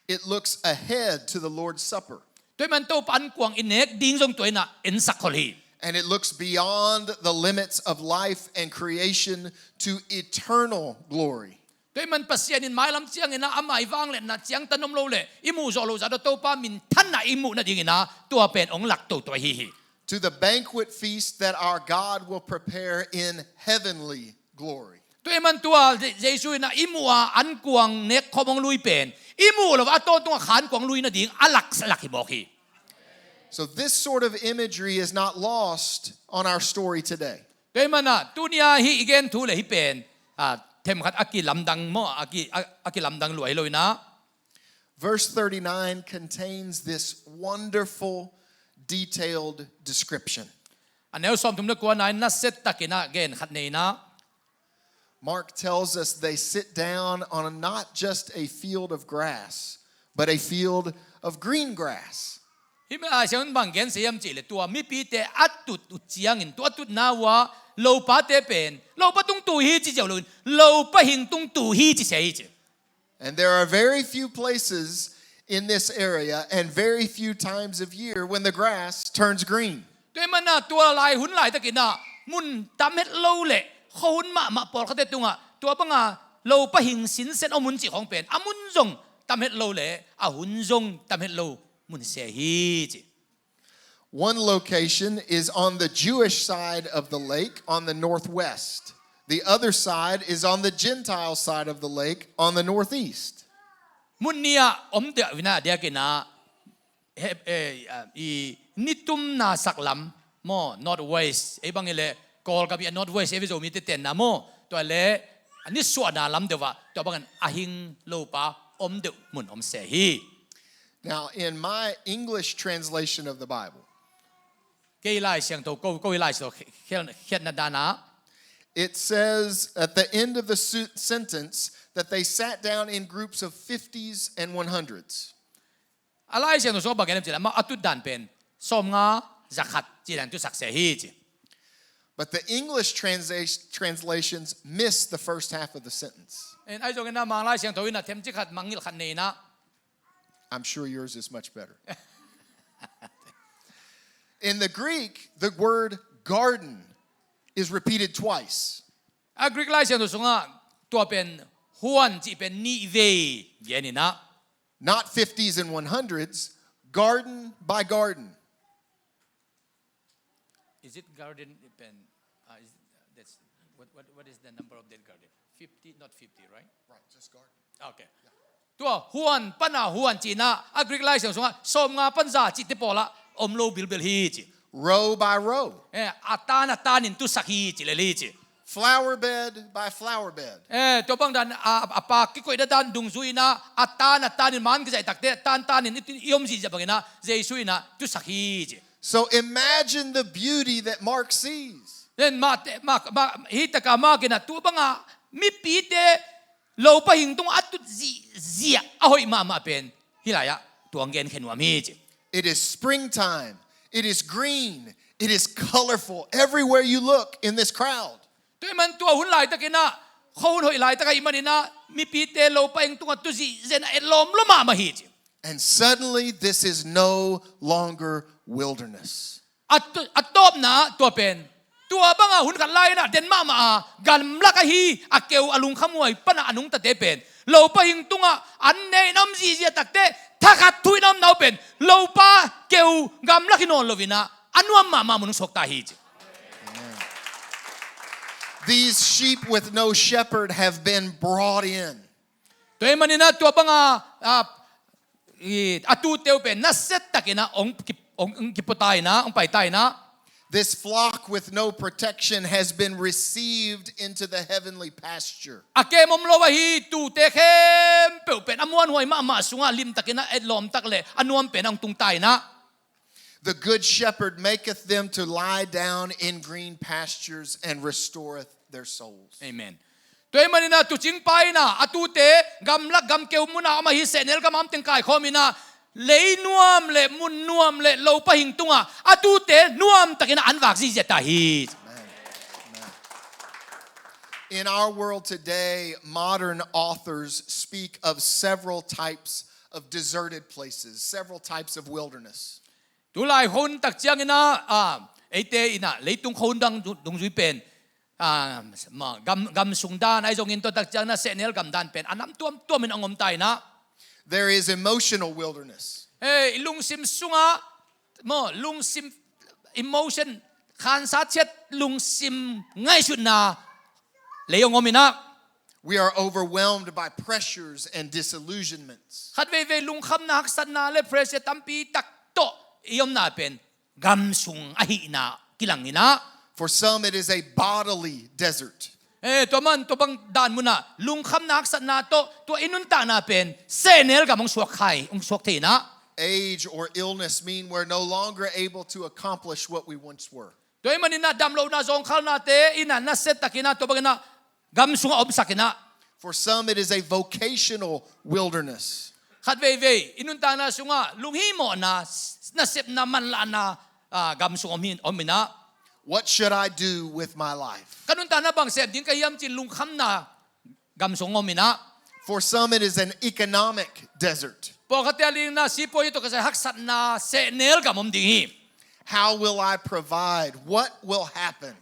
It looks ahead to the Lord's Supper. Tua ahih man Topa ankuang i nek ding zong tua in ah ensak khol hi. And it looks beyond the limits of life and creation to eternal glory. Tua ahih man Pasian in mailam ciangin ah amah i vangliatna ciangtan om lo leh i muh zawh loh zah tawh Topa minthanna i muh nadingin ah tua pen hong lak toto ahi hi. To the banquet feast that our God will prepare in heavenly glory. Tua ahih man tua Je-, Jesu in ah i muh a ankuang nekkhawm hong lui pen i muh lo a tawntungah kha ankuang lui nading a laksak lak hi mawk hi. So this sort of imagery is not lost on our story today. Tua ahih man ah tuni a hih i gen thu le hih pen, ah, themkhat a kilamdang maw, a ki, a, a kilamdang lua hi lo in ah. Verse thirty-nine contains this wonderful, detailed description. A neu sawmthum le kuana in nasia takin ah gen khat nei in ah. Mark tells us they sit down on not just a field of grass, but a field of green grass. Hih Lai Siangtho in bang gen sia hiam cihleh tua mipite a tut uh ciangin tua a tutna uh ah lopate pen lopa tung tu hi ci ziau loin lopa hing tung tu hi ci sia hi ci. And there are very few places in this area and very few times of year when the grass turns green. Tua ahih man ah tua lai hun laitakin ah mun tam het lo leh khuahun mahmah pawlkhatte tungah tua banga lopa hing sinsen om hun cih khawng pen a mun zong tam het lo leh a hun zong tam het lo mun se hi ci. One location is on the Jewish side of the lake on the northwest. The other side is on the Gentile side of the lake on the northeast. Mun nih ah om deuh vina diakin ah, he, eh, ah, i nitumna sak lam maw, northwest, ei bang i leh Kawlgam i a northwest, ei Zomite tenna maw, tua leh a nisuahna lam deuh ah tua bangin a hing lopa om deuh mun om se hi. Now, in my English translation of the Bible, kei Lai Siangtho, ko, ko i Lai Siangtho khial-, khiatna dan ah, it says at the end of the su-, sentence that they sat down in groups of fifties and one hundreds. A Lai Siangtho sungah bang gen hiam cihleh amau a tut dan pen sawmnga, zakhat ci dan tusak se hi ci. But the English transa-, translations miss the first half of the sentence. En, ahi zongin ah Mang Lai Siangtho in ah themcik khat mangngilh khat nei in ah. I'm sure yours is much better. In the Greek, the word garden is repeated twice. A Greek Lai Siangtho sungah tua pen huan cih pen nih vei gen in ah. Not fifties and one hundreds, garden by garden. Is it garden pen? Uh, is, that's, what, what, what is the number of that garden? Fifty, not fifty, right? Right, just garden. Okay. Tua huan pana huan cihna a Greek Lai Siangtho sungah sawmnga pan za cihte pawlah om lo bilbel hi ci. Row by row. Eh, a tan a tanin tusak hi ci lel hi ci. Flower bed by flower bed. Eh, tua bang dan a, a pak kikoihna dan dungzui in ah a tan a tanin man kizaih takte tan tanin i, i om zihziah bangin ah Jesu in ah tusak hi ci. So imagine the beauty that Mark sees. Then mah te, mah, mah, hi taka mah kina tua banga mipite lopa hing tungah a tut zihziah a hoih mahmah pen hih lai-ah tua hong genkhia nuam hi ci. It is springtime. It is green. It is colorful. Everywhere you look in this crowd. Tua ahih man tua hun laitakinah khuahun hoih laitak ahih maninah mipite lopa hing tungah tut zihziah in a etlawm lua mahmah hi ci. And suddenly this is no longer wilderness. A tu-, a tawpna tua pen tua banga hun khat lai-inah den mahmah a gamlak ahi a keu a lungkhamhuai panah a nungtate pen lopa hing tungah an ne in a om zihziah takteh thakhat thu in a om nau pen lopa keu gamlak hi nawn loinah a nuam mahmah mun hong suakta hi ci. These sheep with no shepherd have been brought in. Tua ahih maninah tua banga a, i, a tute uh pen nasia takinah hong ki-, hong, hong kipuata inah hong paita inah. This flock with no protection has been received into the heavenly pasture. A kem om lo ahi tute khempeuh pen a muanhuai mahmah sungah limtakinah etlawm tak le a nuam pen hong tungta inah. The good shepherd maketh them to lie down in green pastures and restoreth their souls. Amen. Tua ahih maninah tuucing pa inah a tute gamlak gamkeu munah a om ahi sehnel gam a om teng kaikhawm inah lei nuam le mun nuam le lopa hing tungah a tute nuamtakinah an vak zihziah ta hi. Amen. Amen. In our world today, modern authors speak of several types of deserted places, several types of wilderness. Tulai hun tak cianginah a, eite inah leitung hun dang du-, dungzui pen a, ma, gam, gam sung dan ahi zongin tua tak cianginah sehnel gam dan pen a nam tuamtuamin a om ta inah. There is emotional wilderness. Hei, i lungsim sungah maw, lungsim, emotion, khansa ciat lungsim ngaihsutna lei hong om inah. We are overwhelmed by pressures and disillusionments. Khat veivei lungkhamna haksatna le pressure tampi tak tawh i omna pen gam sung ahihna kilang inah. For some, it is a bodily desert. Eh, tua man tua bang dan munah lungkhamna haksatna tawh tua i nuntakna pen sehnel gam hong suak khai, hong suak thei inah. Age or illness mean we're no longer able to accomplish what we once were. Tua ahih maninah damlohna zawngkhalnate inah nasia takinah tua banginah gam sungah omsak inah. For some, it is a vocational wilderness. Khat veivei i nuntakna sungah lunghimawhna, nasepna, manlahna, a, gam sung om hi, om inah. What should I do with my life? Ka nuntakna bang sep ding ka hiam ci-in lungkhamna gam sung om inah. For some, it is an economic desert. Pawlkhatte adingin sipuai tawh kisai haksatna sehnel gam om ding hi. How will I provide? What will happen?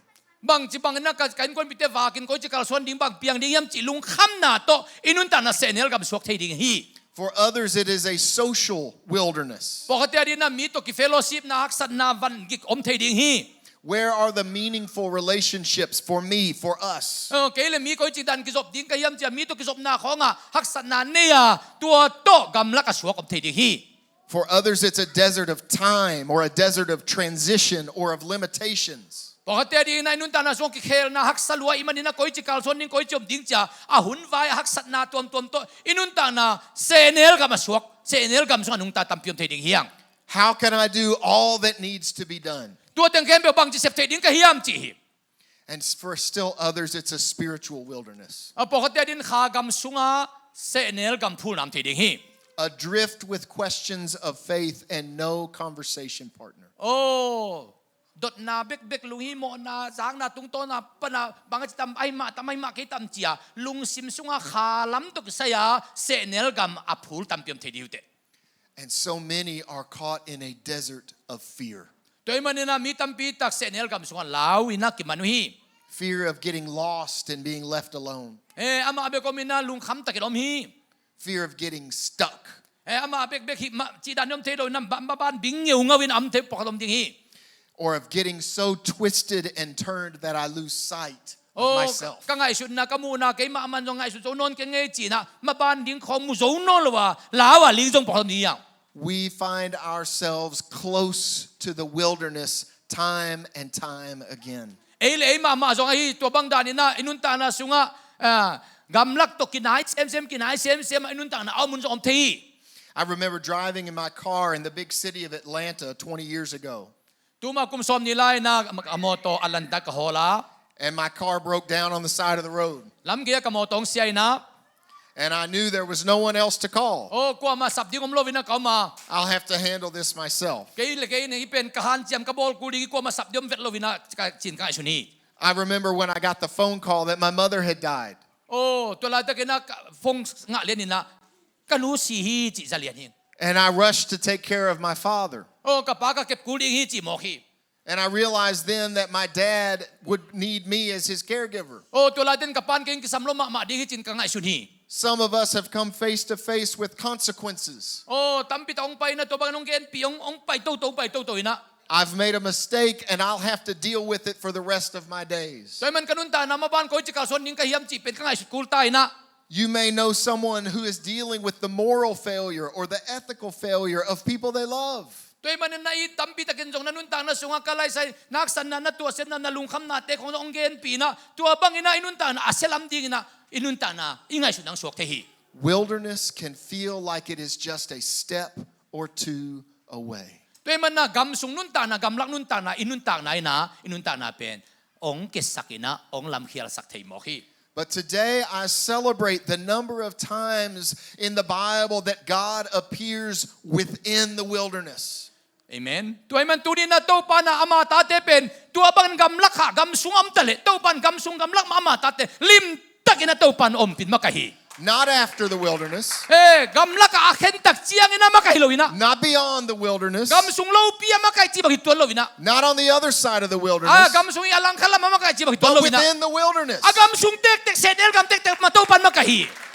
Bangci bangin ka, ka innkuanpihte vakin koici kalsuan ding, bang piang ding hiam cih lungkhamna tawh i nuntakna sehnel gam suak thei ding hi. For others, it is a social wilderness. Pawlkhatte adingin mi tawh kifellowshipna haksatna van gik om thei ding hi. Where are the meaningful relationships for me, for us? Oh, kei le mi koici dan kizop ding ka hiam ci-a mi tawh kizopna khawngah haksatna nei-a tua tawh gamlak a suak om thei ding hi. For others, it's a desert of time or a desert of transition or of limitations. Pawlkhatte adingin i nuntakna sungah kikhelna haksa lua ahih manin koici kalsuan ding, koici om ding ci-a a hunvai a haksatna tuamtuam tawh i nuntakna sehnel gam a suak, sehnel gam sungah nungta tampi om thei ding hi hang. How can I do all that needs to be done? Tua teng khempeuh bangci sep thei ding ka hiam cih hi. And s-, for still others, it's a spiritual wilderness. A pawlkhatte adingin kha gam sungah sehnel gam phulna om thei ding hi. Adrift with questions of faith and no conversation partner. Oh, dotna bekbek, lunghimawhna, zakna tungtawna pana bang a ci tam, ahi mah tam, ahi mah kei tam ci-a lungsim sungah kha lam tawh kisai-a sehnel gam a phul tampi om thei ding hi uh teh. And so many are caught in a desert of fear. Tua ahih manin mi tampi tak sehnel gam sungah lau-in a kiman uh hi. Fear of getting lost and being left alone. Eh, amah bek om-in lungkham takin om hi. Fear of getting stuck. Eh, amah bekbek hih mah cih dan om thei lo-in a ba-, maban ding ngeungau-in om thei pawlkhat om ding hi. Or of getting so twisted and turned that I lose sight of myself. Oh, ka ngaihsutna, ka muhna keimah man zong ngaihsut zo nawn keng ngei ci-in maban ding khawng mu zo nawn lo-a lau-a ling zong pawlkhat om ding hi hang. We find ourselves close to the wilderness time and time again. Ei le ei mahmah zong ahi tua bang danin i nuntakna sungah, ah, gamlak tawh kinai semsem, kinai semsem a i nuntakna a om hun zong om thei hi. I remember driving in my car in the big city of Atlanta twenty years ago. Tuma kum sawm nih lai-in ah, a mawtaw a lanta ka hawl a. And my car broke down on the side of the road. Lam gei-ah ka mawtaw hong sia-in ah. And I knew there was no one else to call. Oh, kuamah sap ding om lo-in ah ka om a. I'll have to handle this myself. Kei le kei in hih pen ka hanciam ka bawl kul ding hi, kuamah sap ding om vet lo-in ah ka ci-in ka ngaihsun hi. I remember when I got the phone call that my mother had died. Oh, tua laitakin ah ka phone ngah lianin ah ka nu si hi cih za lian hi. And I rushed to take care of my father. Oh, ka pa ka kep kul ding hi cih mawk hi. And I realized then that my dad would need me as his caregiver. Oh, tua laitan ka pa'n kei hong kisam lo mahmah ding hi ci-in ka ngaihsun hi. Some of us have come face to face with consequences. Oh, tampi tak hong pai-in ah, tua bangin hong genpih, hong, hong pai toto, hong pai toto-in ah. I've made a mistake and I'll have to deal with it for the rest of my days. Tua ahih manin ka nuntakna maban koi ci kalsuan ding ka hiam cih pen ka ngaihsut kul ta-in ah. You may know someone who is dealing with the moral failure or the ethical failure of people they love. Tua ahih manin ah i tampi takin zong na nuntakna sungah ka laisai, na haksatna, na tuahsiatna, na lungkhamnate khawng zong hong genpih-in ah, tua bangin ah i nuntakna a sia lam dingin ah i nuntakna i ngaihsutna hong suak thei hi. Wilderness can feel like it is just a step or two away. Tua ahih manin ah gamsung nuntakna, gamlak nuntakna, i nuntakna in ah, i nuntakna pen hong kisak-in ah, hong lamkhialsak thei mawk hi. But today I celebrate the number of times in the Bible that God appears within the wilderness. Amen. Tua ahih manin tuni-in ah Topa'n ah ama tate pen tua bangin gamlak ah, gamsung ah om ta leh, Topa'n gamsung gamlak mah ama tate limtakin ah Topa'n ompih makaih hi. Not after the wilderness. Eh, gamlak ah a khentak ciangin ah makaih hi lo-in ah. Not beyond the wilderness. Gamsung lopi ah makaih cih bang hi tuan lo-in ah. Not on the other side of the wilderness. Ah, gamsung i a langkhat lamah makaih cih bang hi tuan lo-in ah. But within the wilderness. A gamsung tektek, sehnel gam tektek mah Topa'n makaih hi.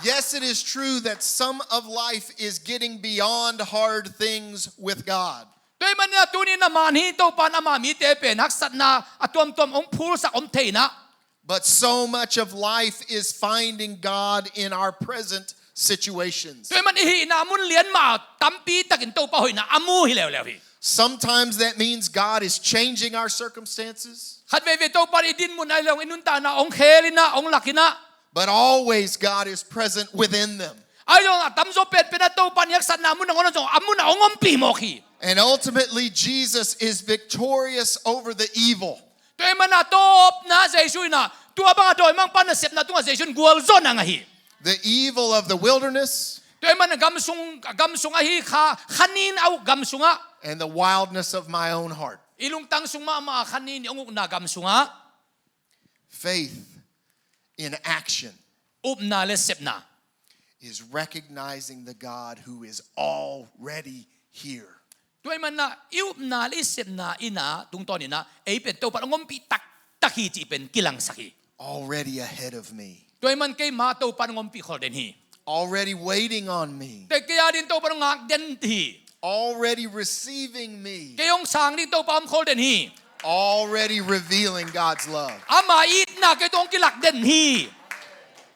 Yes, it is true that some of life is getting beyond hard things with God. Tua ahih manin ah tuni-in ah man hi, Topa'n ama mite pen haksatna a tuamtuam hong phulsak om thei-in ah. But so much of life is finding God in our present situations. Tua ahih manin i hihna mun lian mah tampi takin Topa hoihna a mu hi leuleu hi. Sometimes that means God is changing our circumstances. Khatveivei Topa'n i dinmun ahi zong i nuntakna hong khel-in ah, hong lak-in ah. But always God is present within them. Ahi zong a tamzaw penpen ah Topa'n i haksatna mun nangawn ah zong a mun ah hong ompih mawk hi. And ultimately, Jesus is victorious over the evil. Tua ahih manin ah tawpna Jesu in ah, tua bang a dawimangpa nasepna tungah Jesu in gualzawhna ngah hi. The evil of the wilderness. Tua ahih manin ah gamsung, gamsung ahi kha, khanin a uk gamsungah. And the wildness of my own heart. I lungtang sung mahmah a khanin i hong ukna gamsungah. Faith in action. Upna le sepna. Is recognizing the God who is already here. Tua ahih manin ah i upna le i sepna in ah tungtawnin ah ei pen Topa'n hong ompih taktak hi cih pen kilangsak hi. Already ahead of me. Tua ahih manin keima Topa'n hong ompih khol den hi. Already waiting on me. Te kei a dingin Topa'n hong ngak den hi. Already receiving me. Kei hong sang ding Topa om khol den hi. Already revealing God's love. Ama itna kei tungah hong kilak den hi.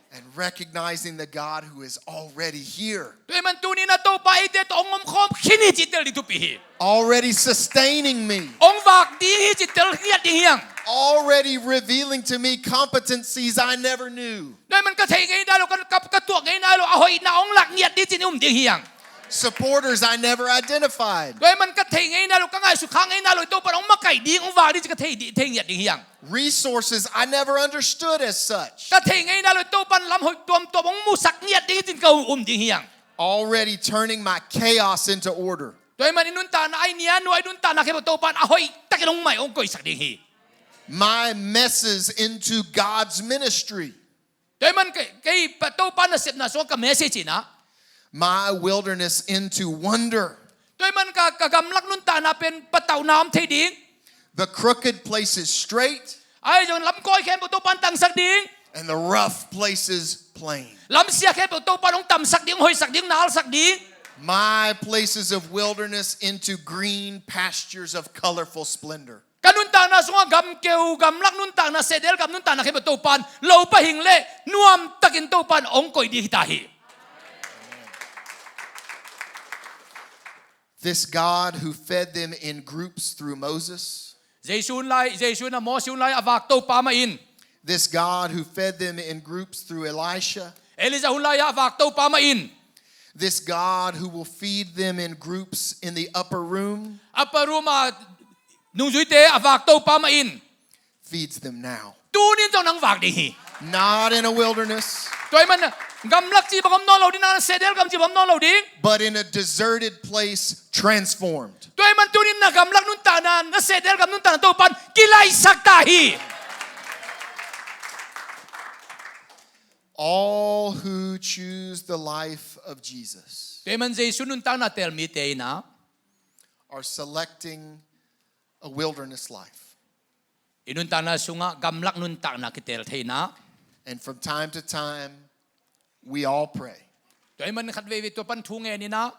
And recognizing the God who is already here. Tua ahih manin tuni-in ah Topa eite tawh hong omkhawm khin hi cih tel ding thupi hi. Already sustaining me. Hong vak ding hi cih tel ngiat ding hi hang. Already revealing to me competencies I never knew. Tua ahih manin ka theih ngei nai lo, ka, ka, ka tuah ngei nai lo a hoihna hong lak ngiat ding cih in i um ding hi hang. Supporters I never identified. Tua ahih manin ka theih ngei nai lo, ka ngaihsut kha ngei nai lo, Topa'n hong makaih ding, hong vak ding cih ka thei ding, thei ngiat ding hi hang. Resources I never understood as such. Ka theih ngei nai lo, Topa'n lam hoih tuamtuam hong musak ngiat ding cih in ka um ding hi hang. Already turning my chaos into order. Tua ahih manin i nuntakna, i nia nua i nuntakna khempeuh Topa'n a hoihtakin hong mai, hong koihsak ding hi. My messes into God's ministry. Tua ahih manin kei, kei pa, Topa nasepna sungah ka message in ah. My wilderness into wonder. Tua ahih manin ka, ka gamlak nuntakna pen patauhna om thei ding. The crooked places straight. Ahi zong lam kawi khempeuh Topa'n tangsak ding. And the rough places plain. Lam sia khempeuh Topa'n hong tamsak ding, hong hoihsak ding, hong nalsak ding. My places of wilderness into green pastures of colorful splendor. Ka nuntakna sungah gamkeu, gamlak nuntakna, sehnel gam nuntakna khempeuh Topa'n, lopa hing le nuamtakin Topa'n hong koih ding hi ta hi. This God who fed them in groups through Moses. Jesu hun lai, Jesu in ah Mosi hun lai a vak Topa mah in. This God who fed them in groups through Elisha. Elijah hun lai a vak Topa mah in. This God who will feed them in groups in the upper room Upper room ah nungzuite a vak Topa mah in feeds them now. Tunin zong nang vak ding hi. Not in a wilderness, Tua ahih manin gamlak cih bang om nawn lo ding, na sehdel gam cih bang om nawn lo ding. But in a deserted place transformed. Tua ahih manin tunin na gamlak nuntakna, na sehdel gam nuntakna Topan kilaisak ta hi. All who choose the life of Jesus Tua ahih manin Jesu nuntakna teel mite in ah are selecting a wilderness life. I nuntakna sungah gamlak nuntakna kiteel thei in ah. And from time to time, we all pray. Tua ahih manin khat veivei tua pan thu ngen in ah.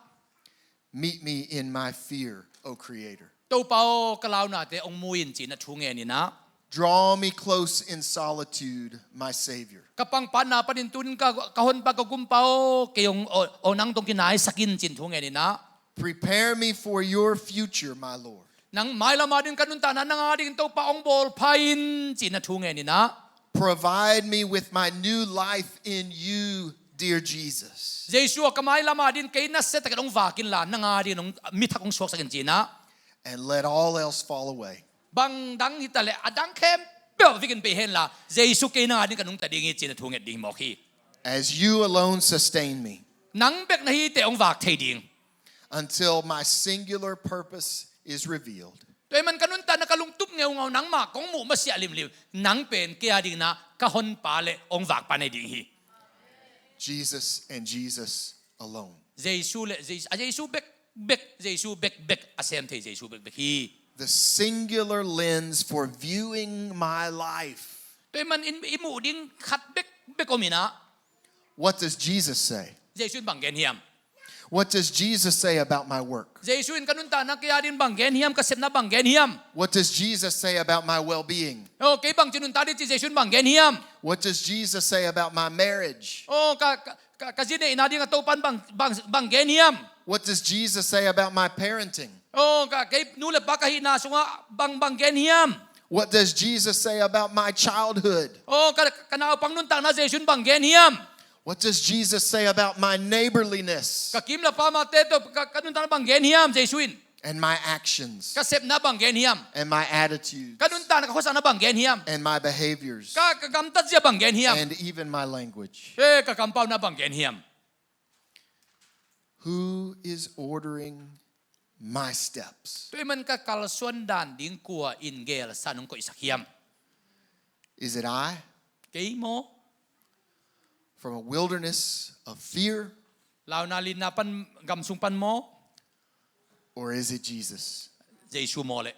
Meet me in my fear, O Creator. Topa aw, ka launate hong mu in ci-in ah thu ngen in ah. Draw me close in solitude, my Savior. Ka pangpatna panin tunin ka, ka honpa, ka gumpa aw, kei hong, aw, aw nang tawh kinaisak in ci-in thu ngen in ah. Prepare me for your future, my Lord. Nang mailam ading ka nuntakna nang ading Topa hong bawl pha in ci-in ah thu ngen in ah. Provide me with my new life in you, dear Jesus. Jesu aw, ka mailam ading kei nasia takin hong vak inla, nang ading hong, mi thak hong suaksak in ci-in ah. And let all else fall away. Bang dang hi ta leh a dang khempeuh vik in bei henla, Jesu kei nang ading ka nungta ding hi ci-in ah thu nget ding mawk hi. As you alone sustain me. Nang bek na hi teh hong vak thei ding. Until my singular purpose is revealed. Tua ahih manin ka nuntakna ka lungtup ngeungau nangmah kong muh masiah limlim. Nang pen kei ading in ah ka honpa le hong vakpa na hi ding hi. Jesus and Jesus alone. Jesu le Jesu, a Jesu bekbek, Jesu bekbek, a sem thei Jesu bekbek hi. The singular lens for viewing my life. Tua ahih manin i muh ding khat bekbek om in ah. What does Jesus say? Jesu in bang gen hiam? What does Jesus say about my work? Jesu in ka nuntakna, kei ading bang gen hiam, ka sepna bang gen hiam? What does Jesus say about my well-being? Oh, kei bangci nuntak ding ci Jesu in bang gen hiam? What does Jesus say about my marriage? Oh, ka, ka, ka, ka zi neihna ding a Topan bang, bang, bang gen hiam? What does Jesus say about my parenting? Oh, ka, kei nu le pa ka hihna sungah bang, bang gen hiam? What does Jesus say about my childhood? Oh, ka, ka naupang nuntakna Jesu in bang gen hiam? What does Jesus say about my neighborliness? Ka kim le pamte tawh ka, ka nuntakna bang gen hiam Jesu in? And my actions. Ka sepna bang gen hiam? And my attitudes. Ka nuntakna, ka khuasakna bang gen hiam? And my behaviors. Ka, ka gamtat zia bang gen hiam? And even my language. Eh, ka kampauna bang gen hiam? Who is ordering my steps? Tua ahih manin ka kalsuan dan ding kua in geelsa hong koihsak hiam? Is it I? Kei maw? From a wilderness of fear? Launa linna pan, gam sung pan maw? Or is it Jesus? Jesu maw le?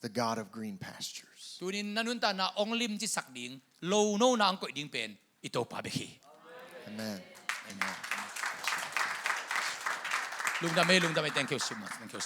The God of green pastures. Tunin na nuntakna hong limcisak ding, lo nona hong koih ding pen i Topa bek hi. Amen. Amen. Lungdam ei, lungdam ei. Thank you so much. Thank you so